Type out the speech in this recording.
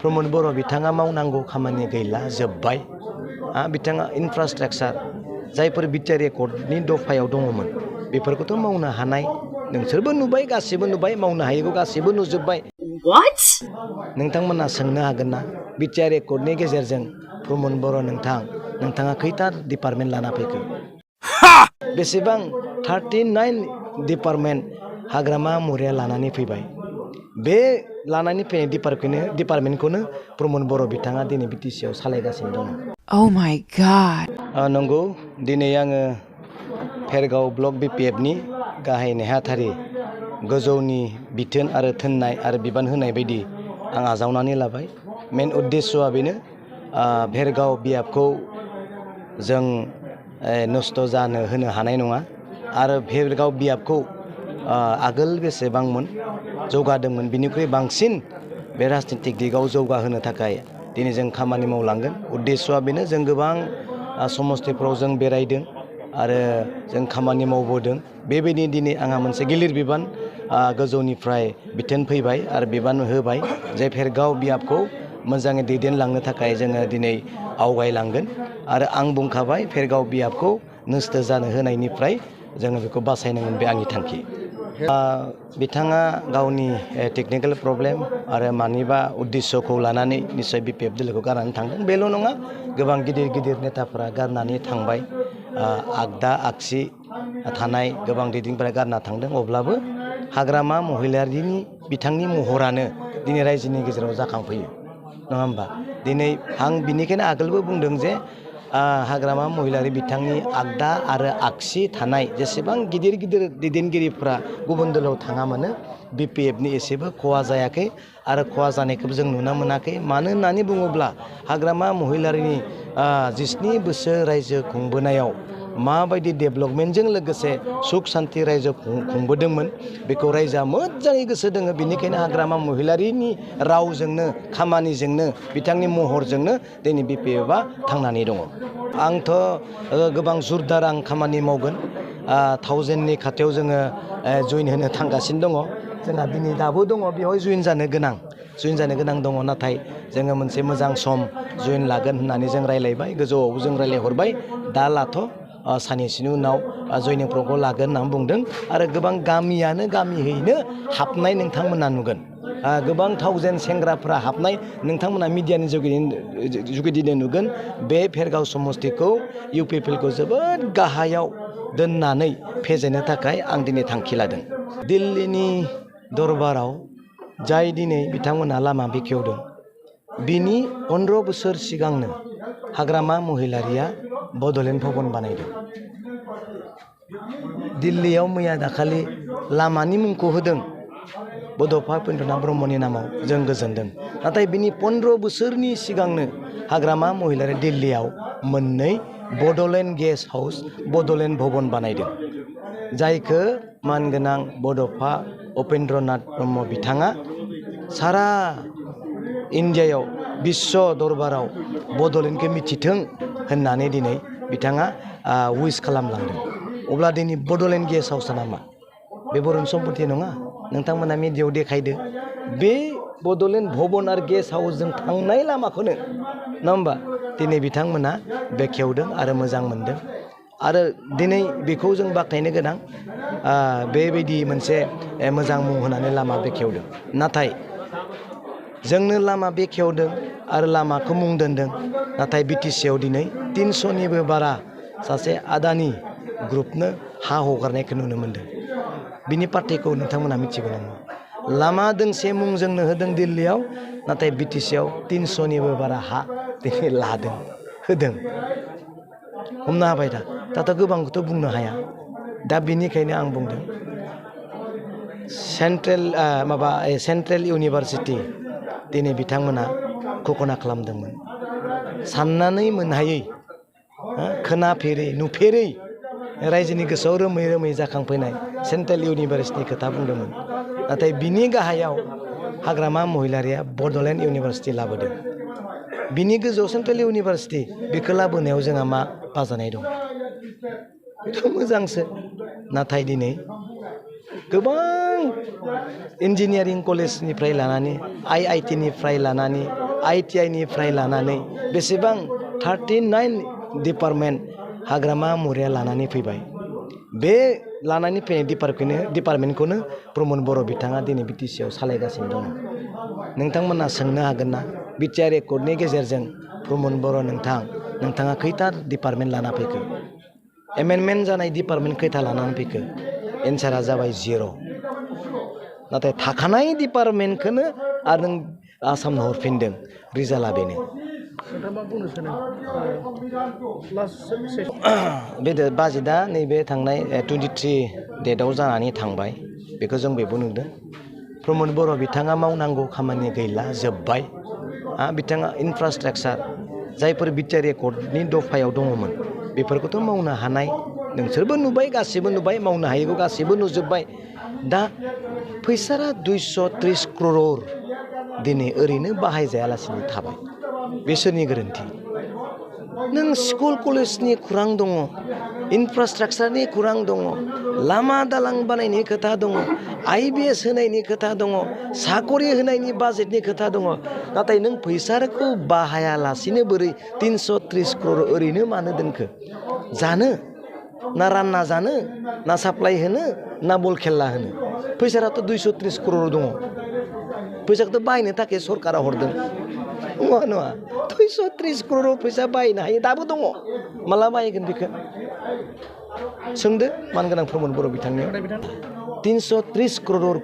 प्रमद बर' बिथाङा मावनांगौ खामानि गैला जोब्बाय बिथाङा इनफ्रास्ट्राक्चार जायफोर बिटिआर एकर्डनि दफायाव दङमोन बेफोरखौथ' मावनो हानाय नोंसोरबो नुबाय गासिबो नुबाय मावनो हायैखौ गासिबो नुजोब्बाय नोंथांमोना सोंनो हागोन ना बिटिआर एकर्डनि गेजेरजों प्रमद बर' नोंथाङा खैथा डिपार्टमेन्ट लाना फैखो बेसेबां 39 डिपार्टमेन्ट हाग्रामा महरैया लानानै फैबाय बे लानानै फैनाय डिपार्टमेन्टखौनो प्रमद बर' बिथाङा दिनै बिटिसिआव सालायगासिनो दङ Oh my God. नंगौ दिनै आङो भेरगाव ब्लक बिपिएफनि गाहाय नेहाथारि गोजौनि बिथोन आरो थोननाय आरो बिबान होनाय बायदि आं आजावनानै लाबाय मेन उद्देस्यआ बेनो भेरगाव बियाबखौ जों नस्थ' जानो होनो हानाय नङा आरो भेरगाव बियाबखौ आगोल बेसेबांमोन जौगादोंमोन बिनिख्रुइ बांसिन बे राजनितिक दिगाव जौगाहोनो थाखाय दिनै जों खामानि मावलांगोन उद्देस्यआ बेनो जों गोबां समस्थिफ्राव जों बेरायदों आरो जों खामानि मावबोदों बेबायदि दिनै आंहा मोनसे गिलिर बिबान गोजौनिफ्राय बिथोन फैबाय आरो बिबान होबाय जे भेरगाव बियाबखौ मोजाङै दैदेनलांनो थाखाय जोङो दिनै आवगायलांगोन आरो आं बुंखाबाय भेरगाव बियाबखौ नस्थ' जानो होनायनिफ्राय जोङो बेखौ बासायनांगोन बे आंनि थांखि बिथाङा गावनि टेकनिकेल प्रब्लेम आरो मानिबा उद्देस्यखौ लानानै निस्सय बिपिएफ दोलोखौ गारनानै थांदों बेल' नङा गोबां गिदिर नेताफोरा गारनानै थांबाय आगदा आगसि थानाय गोबां दैदेनगिरिफोरा गारना थांदों अब्लाबो हाग्रामा महिलारिनि बिथांनि महरानो दिनै रायजोनि गेजेराव जाखांफैयो नङा होमबा दिनै आं बिनिखायनो आगोलबो बुंदों जे हाग्रामा महिलारि बिथांनि आगदा आरो आगसि थानाय जेसेबां गिदिर दैदेनगिरिफ्रा गुबुन दोलोआव थाङा मानो बिपिएफनि एसेबो खहा जायाखै आरो खहा जानायखौबो जों नुनो मोनाखै मानो होननानै बुङोब्ला हाग्रामा महिलारिनि 19 बोसोर रायजो खुंबोनायाव माबायदि डेभेलपमेन्टजों लोगोसे सुख सान्थि रायजो खुंबोदोंमोन बेखौ रायजोआ मोजाङै गोसो दोङो बेनिखायनो हाग्रामा महिलारिनि रावजोंनो खामानिजोंनो बिथांनि महरजोंनो दिनै बिपिएफआ थांनानै दङ आंथ' गोबां जुरदार आं खामानि मावगोन 1000नि खाथियाव जोङो जइन होनो थांगासिनो दङ जोंहा दिनै दाबो दङ बेवहाय जइन जानो गोनां दङ नाथाय जोङो मोनसे मोजां सम जइन लागोन होननानै जों रायलायबाय गोजौआवबो जों रायलायहरबाय दा लाथ' साननैसोनि उनाव जइनिं प्रग्रामखौ लागोन होननानै बुंदों आरो गोबां गामियैनो हाबनाय नोंथांमोना नुगोन गोबां 1000 सेंग्राफ्रा हाबनाय नोंथांमोना मिडियानि जुगिदिनो नुगोन बे भेरगाव समस्थिखौ इउपिपिएलखौ जोबोद गाहायाव दोननानै फेजेननो थाखाय आं दिनै थांखि लादों दिल्लीनि दरबाराव जाय दिनै बिथांमोनहा लामा बेखेवदों बिनि 15 बोसोर सिगांनो हाग्रामा महिलारिया बड'लेण्ड भबन बानायदों दिल्लीयाव मैया दाखालि लामानि मुंखौ होदों बड'फा उपेन्द्रनाथ ब्रह्मनि नामाव जों गोजोनदों नाथाय बिनि 15 बोसोरनि सिगांनो हाग्रामा महिलारि दिल्लीयाव मोननै बड'लेण्ड गेस्ट हाउस बड'लेण्ड भबन बानायदों जायखौ मानगोनां बड'फा उपेन्द्रनाथ ब्रह्म बिथाङा सारा इन्डियायाव बिश्व दरबाराव बड'लेण्डखौ मिथिथों होननानै दिनै बिथाङा उइस खालामलांदों अब्ला दिनै बड'लेण्ड गेस्ट हाउसआ नामा बे बर'नि सम्पति नङा नोंथांमोना मिडियायाव देखायदो बे बड'लेण्ड भबन आरो गेस्ट हाउसजों थांनाय लामाखौनो नङा होमबा दिनै बिथांमोना बेखेवदों आरो मोजां मोनदों आरो दिनै बेखौ जों बाख्नायनो गोनां बेबायदि मोनसे मोजां मुं होनानै लामा बेखेवदों नाथाय जोंनो लामा बेखेवदों आरो लामाखौ मुं दोनदों नाथाय बिटिसिआव दिनै 300निबो बारा सासे आदानि ग्रुपनो हा हगारनायखौ नुनो मोनदों बिनि पार्टिखौ नोंथांमोना मिथिगौ नामा लामा दोंसे मुंजोंनो होदों दिल्लीयाव नाथाय बिटिसिआव 300निबो बारा हा दिनै लादों होदों हमनो हाबाय दाथ' गोबांखौथ' बुंनो हाया दा बिनिखायनो आं बुंदों सेन्ट्रेल इउनिभारसिटि दिनै बिथांमोना घोषणा खालामदोंमोन साननानै मोनहायै खोनाफेरै नुफेरै रायजोनि गोसोआव रोमै जाखांफैनाय सेन्ट्रेल इउनिभारसिटिनि खोथा बुंदोंमोन नाथाय बिनि गाहायाव हाग्रामा महिलारिया बड'लेण्ड इउनिभारसिटि लाबोदों बिनि गोजौआव सेन्ट्रेल इउनिभारसिटि बेखौ लाबोनायाव जोंहा मा बाजानाय दं बेथ' मोजांसो नाथाय दिनै गोबां इन्जिनियारिं कलेजनिफ्राय लानानै IIT निफ्राय लानानै ITI निफ्राय लानानै बेसेबां 39 डिपार्टमेन्ट हाग्रामा मुराया लानानै फैबाय बे लानानै फैनाय डिपार्टमेन्टखौनो प्रमद बर' बिथाङा दिनै BTC आव सालायगासिनो दङ नोंथांमोना सोंनो हागोन ना बिटिआर एकर्डनि गेजेरजों प्रमद बर' नोंथाङा खैथा डिपार्टमेन्ट लाना फैखो एमेन्डमेन्ट जानाय डिपार्टमेन्ट खैथा लानानै फैखो एन्सारा जाबाय 0 नाथाय थाखानाय डिपार्टमेन्टखौनो आरो नों आसामनो हरफिनदों रिजाल्टआ बेनो बे बाजेटआ नैबे थांनाय 23 डेटआव जानानै थांबाय बेखौ जों बेबो नुदों प्रमद बर' बिथाङा मावनांगौ खामानि गैला जोब्बाय बिथाङा इनफ्रास्ट्राक्चार जायफोर बिटिआर एकर्डनि दफायाव दङमोन बेफोरखौथ' मावनो हानाय नोंसोरबो नुबाय गासिबो नुबाय मावनो हायैखौ गासिबो नुजोब्बाय दा फैसारा 230 crore दिनै ओरैनो बाहायजायालासिनो थाबाय बे सोरनि गोरोन्थि नों स्कुल कलेजनि खुरां दङ इनफ्रास्ट्राक्चारनि खुरां दङ लामा दालां बानायनायनि खोथा दङ IBS होनायनि खोथा दङ साकरि होनायनि बाजेटनि खोथा दङ नाथाय नों फैसाखौ बाहायालासिनो बोरै 330 crore ओरैनो मानो दोनखो जानो ना रानना जानो ना साप्लाय होनो ना बल खेला होनो फैसाराथ' 230 crore दङ फैसाखौथ' बाहायनो थाखाय सरकारा हरदों नङा 230 crore फैसा बाहायनो हायो दाबो दङ माला बाहायगोन बेखौ सोंदो मानगोनां प्रमद बर' बिथांनियाव 330 crore